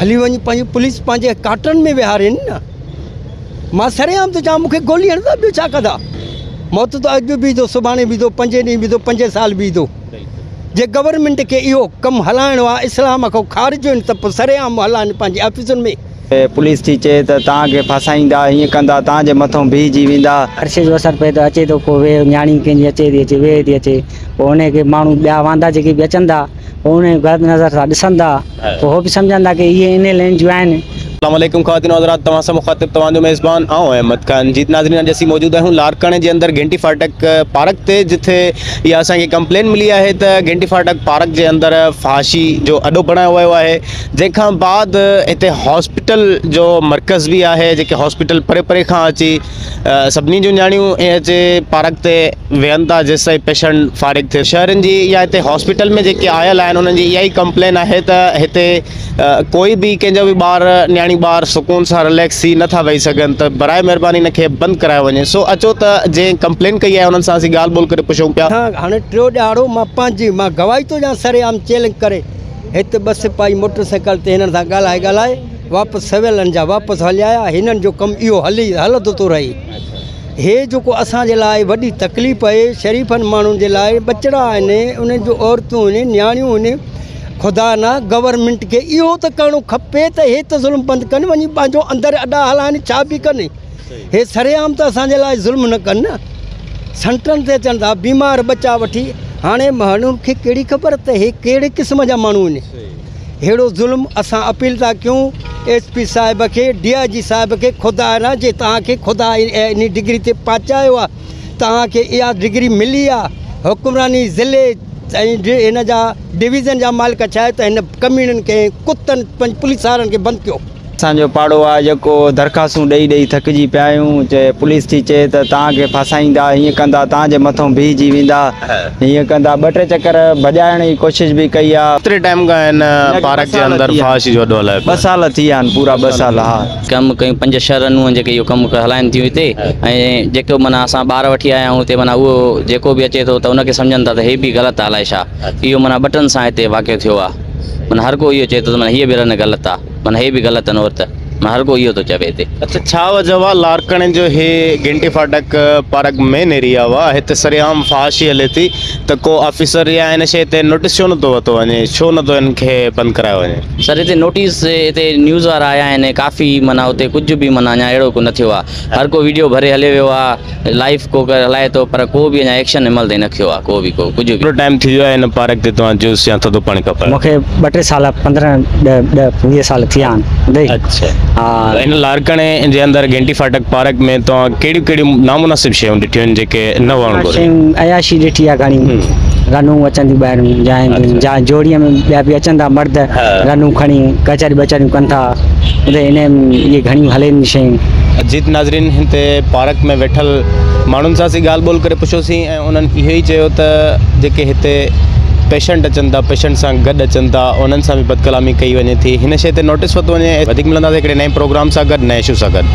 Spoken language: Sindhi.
هلي وڃي پنهنجي پوليس پنهنجي ڪاٽن ۾ ويهارين نه. مان سرعام ٿو چوان مون کي گولي هڻندا ٻيو ڇا ڪندا. موت ته اڄ به ايندو سڀاڻي به ايندو پنجين ڏينهن به ايندو پنجين سال به ايندو. جي گورنمينٽ کي اهو ڪم هلائڻو آهي اسلام کان خارج آهن ته پوء سرعام هلائن پنهنجي آفيسن ۾. پوليس ٿي چئي ته توهان کي ڦاسائيندا هيئن ڪندا توهان جي مٿون بيهجي ويندا. عرصي جو اثر پئي ٿو اچي ٿو ڪو ويهه نياڻي ڪنهن جي اچي ٿي اچي ويهي ٿي اچي پوء انهي کي ماڻهو ٻيا واندا جيڪي به اچن ٿا پوء انهي کي غلط نظر سان ڏسن ٿا پوء هو به سمجهن ٿا ڪي اهي انهي لائين جون آهن. السلام عليڪم خواتين و حضرات توهان سان مخاطب توهان جو ميزبان آئون احمد خان جي ناظرين اڄ اسين موجود آهيون لاڙڪاڻي جي اندر گهنٽي ڦاٽڪ پارڪ تي جتي اها اسان کي ڪمپلين ملي آهي ته گهنٽي ڦاٽڪ پارڪ جي اندر فحاشي جو اڏو بڻايو ويو آهي جنهن کان بعد هتي هاسپيٽل جو مرڪز به آهي جيڪي هاسپيٽل پري پري کان اچي سڀني جون نياڻيون ائين اچي پارڪ تي ويهن ٿا جيستائين پيشنٽ فارغ ٿئي شهرين جي يا هتي هاسپيٽل ۾ جيڪي آيل آهن انهن جي اها ئي ڪمپلين آهي ته هتي ڪوئي به ڪنهن جو به ٻار نياڻي ٻار سڪون سان رليڪس ٿي نٿا ويهي سگهن ته برائي مهرباني ان کي بند ڪرايو وڃي سو اچو ته جنهن ڪمپلين ڪئي آهي انهن سان اسين ڳالهه ٻولهه ڪري پڇون پيا. هاڻي ٽيو ڏهاڙو مان پنهنجي مان گواهي ٿو ڏيان سرعام چئلينج ڪري هت ٻه سپاهي موٽر سائيڪل تي هنن سان ڳالهائي ڳالهائي واپس سويلن جا واپس هليا آيا هنن جو ڪم اهو هلي هلندو ٿو رهي هي جيڪو اسان جي لاء وڏي تڪليف آهي شريفن ماڻهن جي لاء ٻچڙا آهن انهن جون عورتون آهن نياڻيون آهن خدا نه گورنمينٽ کي اهو ته ڪرڻو کپي ته هي ته ظلم بند ڪن وڃي پنهنجو اندر اڏا هلائن ڇا به ڪن هي سرعام ته اسان جي لاء ظلم نه ڪن نه سينٽرن تي اچن ٿا بيمار ٻچا وٺي هاڻي ماڻهن کي ڪهڙي خبر ته هي ڪهڙي قسم جا ماڻهو آهن ههڙو ظلم اسان اپيل ٿا ڪيون ايس پي صاحب کي ڊي I جي صاحب کي خدا را جي توهان کي خدا انهي ڊگري تي پهچايو آ توهان کي اها ڊگري ملي آ حڪمراني ضلعي ۽ هن جا ڊويزن جا مالڪ ڇا آهي ته هن ڪميڻن کي ڪتن پوليس وارن کي بند ڪيو. اسان جو پاڙو آ جيڪو درخواستون ڏئي ڏئي ٿڪجي پيا آهيون چي پوليس ٿي چئي ته توهان کي ڦاسائيندا هيئن ڪندا توهان جي مٿون بيهجي ويندا هيئن ڪندا ٻه ٽي چڪر ڀڄائڻ جي ڪوشش به ڪئي آ. ڪيتري ٽائيم کان هن پارڪ جي اندر فحاشي جو اڏو هلايو پيو ٻه سال ٿي ويا آهن پورا ٻه سال ها. ڪم ڪيون پنج ڇهه رنون آهن جيڪي اهو ڪم هلائن ٿيون هتي ۽ جيڪو معنيٰ اسان ٻار وٺي آيا آهيون هتي معنيٰ اهو جيڪو به اچي ٿو ته ان کي سمجهن ٿا ته هي به غلط آ الائي ڇا اهو معنيٰ ٻه ٽن سان هتي واقعو ٿيو آ معنيٰ هر ڪو اهو چئي ٿو ته معنيٰ هيء به رن غلط آ. معنيٰ هي به غلط آهن عورت معنيٰ هر ڪو اهو ٿو چوي هتي. اڇا ڇا وجه هئا لاڙڪاڻي جو هي گهنٽي ڦاٽڪ پارڪ مين ايريا هئا هتي سرعام فحاشي هلي ٿي ته ڪو آفيسر يا ان شي تي نوٽيس ڇو نٿو ورتو وڃي ڇو نٿو هن کي بند ڪرايو وڃي. سر هتي نوٽيس هتي نيوز وارا آيا آهن ڪافي معنيٰ اتي ڪجهه به معنيٰ اڃا اهڙو ڪو نه ٿيو آهي هر ڪو ويڊيو ڀري هليو ويو آ لائيو ڪو ڪر هلائي ٿو پر ڪو به اڃا ايڪشن هن مهل تائين نه کنيو آ ڪو به ڪو ڪجهه به. ڪيترو ٽائيم ٿي ويو آهي هن پارڪ تي توهان جوس يا ٿڌو پاڻي کپايو؟ مون کي ٻه ٽي سال پندرهن ڏهه ڏهه ويهه سال ٿيا آهن ٻڌئي اڇا ها. هن لاڙڪاڻي جي اندر گهنٽي ڦاٽڪ پارڪ ۾ توهان ڪهڙيون ڪهڙيون نامناسب شيون ڏٺيون آهن جيڪي نه هئڻ گهرجن؟ شيون عياشي ڏٺي آ گهڻي رنون اچن ٿيون ٻاهرون جاين جا جوڙي ۾ ٻيا به اچن ٿا مرد رنون کڻي ڪچهريون ٻچهريون ڪن ٿا ٻڌئي انهي ۾ اهي گهڻيون هلين شيون. جيت ناظرين هتي پارڪ ۾ ويٺل ماڻهن سان اسين ڳالهه ٻولهه ڪري پڇيوسين ۽ انهن اهو ئي چيو ته جيڪي هتي پيشنٽ اچن ٿا پيشنٽ سان گڏ اچن ٿا انهن سان به بدڪلامي ڪئي وڃي ٿي هن شيء تي نوٽيس ورتو وڃي وڌيڪ ملنداسين هڪڙي نئين پروگرام سان گڏ نئين اشو سان گڏ.